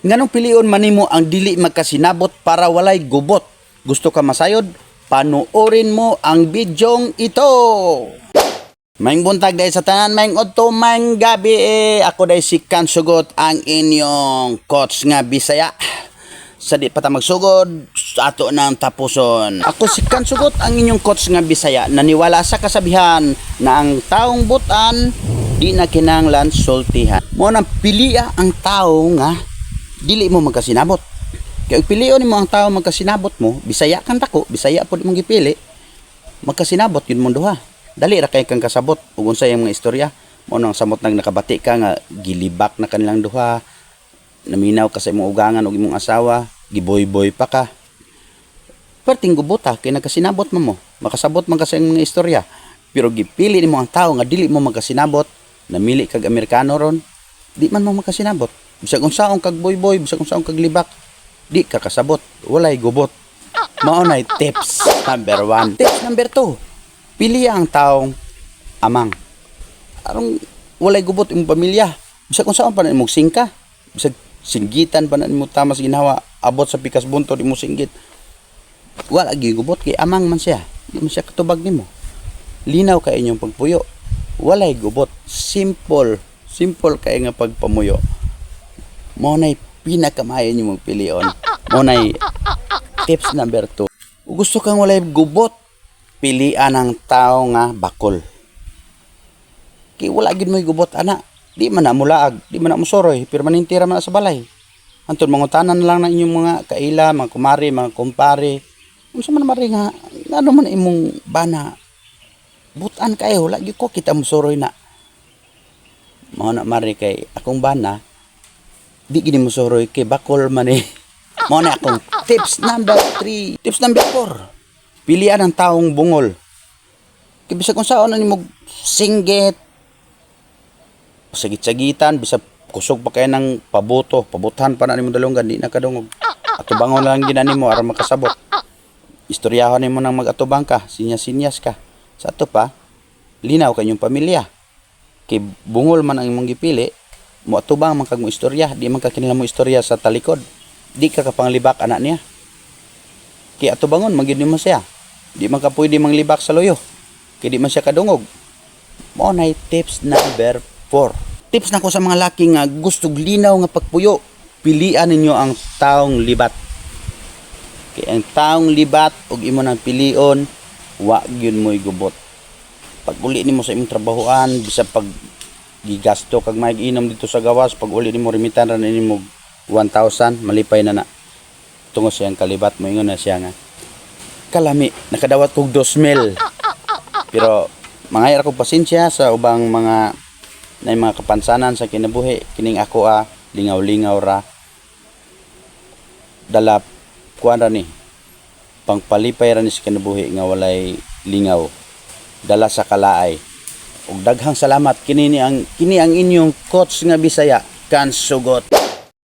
Nganong pilion man nimo ang dili magkasinabot para walay gubot? Gusto ka masayod? Panuorin mo ang bidyong ito. Maayong buntag diay sa tanan, maayong udto, maayong gabi eh. Ako diay si Kansugot, ang inyong coach nga Bisaya. Sa di pa ta magsugod, ato nang tapuson. Ako si Kansugot, ang inyong coach nga Bisaya. Naniwala sa kasabihan na ang taong butan, di na kinanglan sultihan. Mao nang pilia ang tao nga dili mo magkasinabot. Kaya pilion nimo ang tao magkasinabot mo, Bisaya kang dako, Bisaya pod imong gipili, magkasinabot yun mong duha. Dali ra kay kang kasabot ug unsa yung mga istorya. Mao nang samot nang nakabati ka nga gilibak na kanilang duha, naminaw ka sa imong ugangan ug imong asawa, giboy-boy pa ka. Perting gubota kay nagkasinabot man mo, makasabot man ka sa imong mga istorya. Pero gipili nimo ang tao nga dili mo magkasinabot, namili kag Amerikano ron, di man mo magkasinabot. Bisag unsaon kag boy-boy, bisag unsaon kag libak, di ka kasabot, walay gubot. Mao nay tips number 1. Tips number 2. Pili ang taong amang. Aron walay gubot imong pamilya. Bisag unsaon pa na imong singka, bisag singgitan pa na nimo tama sa ginhawa, abot sa pikas buntod imong singgit. Wala gyud gubot kay amang man siya. Di man siya katubag nimo. Linaw kay inyong pagpuyo. Walay gubot. Simple. Simple kay nga pagpamuyo. Mao nay pinakamaayo nimo pilion. Mao nay tips number 2. Kung gusto kang walay gubot, pilian ang tao nga bakol. Kay wala gyud mo'y gubot ana. Di man na mulaag, di man na musoroy, permanente ra man na sa balay. Anton mangutanan na lang ng inyong mga kaila, mga kumari, mga kumpare. Unsa man mari nga ngano man imong bana? Butan kayo, wala gyud ko kita musoroy na. Mao na mari kay akong bana di gini musoroy kay bakol man eh. Mao na akong tips number 3. Tips number 4. Pilian ang taong bungol. Kay bisag unsaon na nimo singgit, sagit-sagitan, bisag kusog pa kayo ng pabuto, pabutan pa na nimo dalunggan, di na kadungog. Atubangon lang gina nimo aron makasabot. Istoryahon nimo nang mag-atubang ka, sinyas-sinyas ka. Sa ato pa, linaw kanyong pamilya. Kay bungol man ang imong gipili, mo atubang man kag mo istorya, di man ka kinahanglan mo istorya sa talikod. Di ka kapanglibak anak niya. Kay atubangon man gyud nimo siya. Di man ka pwede manglibak sa luyo. Kay di man siya kadungog. Mao nay tips number 4. Tips nako sa mga laki nga gusto linaw nga pagpuyo. Pilian ninyo ang taong libat. Kay ang taong libat ug imo nang pilion, wa gyud mo'y gubot. Pag uli nimo sa imong trabahoan, bisag pag gigasto kag may inom dito sa gawas, pag uli nimo remitan ra nimo 1,000, malipay na na. Tungod siyang kalibat mo ingon na siya nga kalami nakadawat kog 2,000. Pero mangayar ko pasensya sa ubang mga na mga kapansanan sa kinabuhi, kining ako ah, lingaw-lingaw ra dala kuan ra ni, pangpalipay ra ni sa kinabuhi nga walay lingaw dala sa kalaay. Ug daghang salamat. Kini ni ang kini ang inyong coach nga Bisaya, Kansugot.